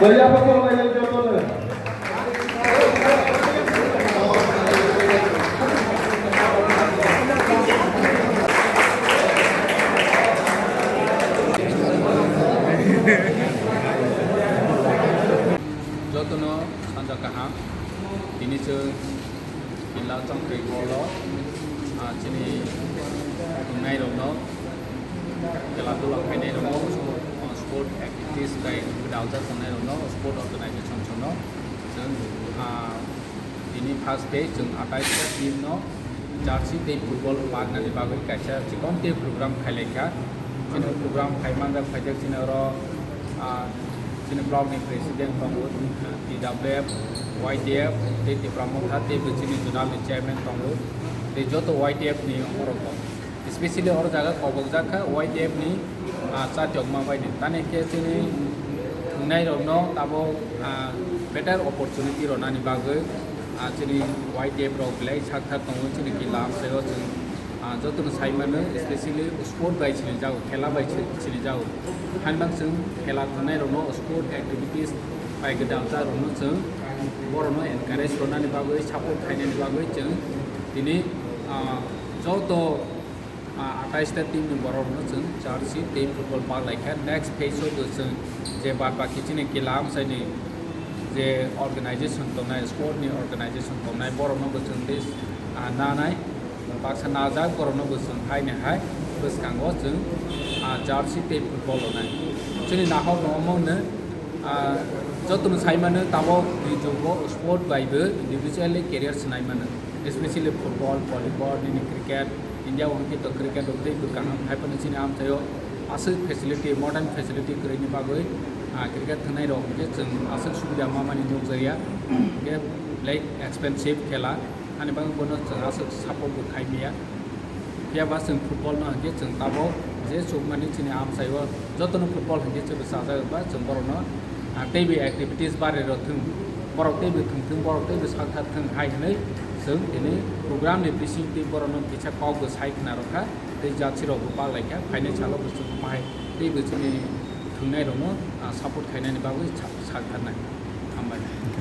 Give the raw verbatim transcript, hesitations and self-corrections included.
Jotono sanja kaham, tini chwng Kila Chongtwi Hall o, ah, chini wngnai rokno, khela dula khainai rokno, sport activities bai gwdalsa tongnai rokno, sport organization rokno chwng, ah, tini first day chwng atais ta team no jersey tei football pagnani bagwi kaisa chikon tei program khailaikha. Chini program khai manjak phaijak chini oro, ah, chini block ni president tongo, T W F, Y T F, tei Tipra Motha, tei bo chini zonal ni chairman tongo, tei joto Y T F ni borok tongo. Especially oro jaga kobokjak kha Y T F ni, ah, chatiyokma bai ni. Tani khe chini thwngnai rokno tabuk, ah, better opportunity rwnani bagwi, ah, chini Y T F rok belai sakthar tongo chini Kila amchaio chwng, ah, jotono sai mano, especially sport bai sini jago, khela bai si-, sini jago. Hainbak chwng khela thwngnai rokno sport activities bai gwdalsa rokno chwng borokno encourage rwnani bagwi, support khainani bagwi chwng tini, ah, joto, ah, atais ta team ni borok rokno chwng jersey tei football paklaikha. Next phase o bo chwng je bad baki chini Kila amchaini je organization tongnai, sport ni organization tongnai, borok no bo chwng tei, ah, nanai, baksa najak, borok no bo chwng hai ni hai bwskango chwng, ah, jersey tei football rwnai. Chini nahok no omo hwno, ah, joto no sai mano tabuk ni jugo sport bai bo individually career swnai mano, especially football, volleyball, nini cricket, India o hwnkhe to cricket rok tei bwkang, hai phano chini amchaio aswk facility, modern facility kwrwini bagwi, ah, cricket thwngnai rok hwnkhe chwng aswk subida mamani nukjakya, hwnkhe belai expensive khela, ani bagwi bono chwng aswk support bo khai maya. Phiya ba chwng football no hwnkhe chwng tabuk je chukmani chini amchaio jotono football hwnkhe chwng sajak ba chwng borokno, ah, teibo activities barwi rw thwng, borok teibo thwng thwng, borok teibo sakthar thwng hai hwnwi chwng tini program ni bisingtwi borokno kisa kok bo sai khna rwkha. Tei jersey rok bo paklaikha, phainai salo bo chwng bahai teibo chini thwngnai rokno, ah, support khainani bagwi sa-, saktharnai. Hambai.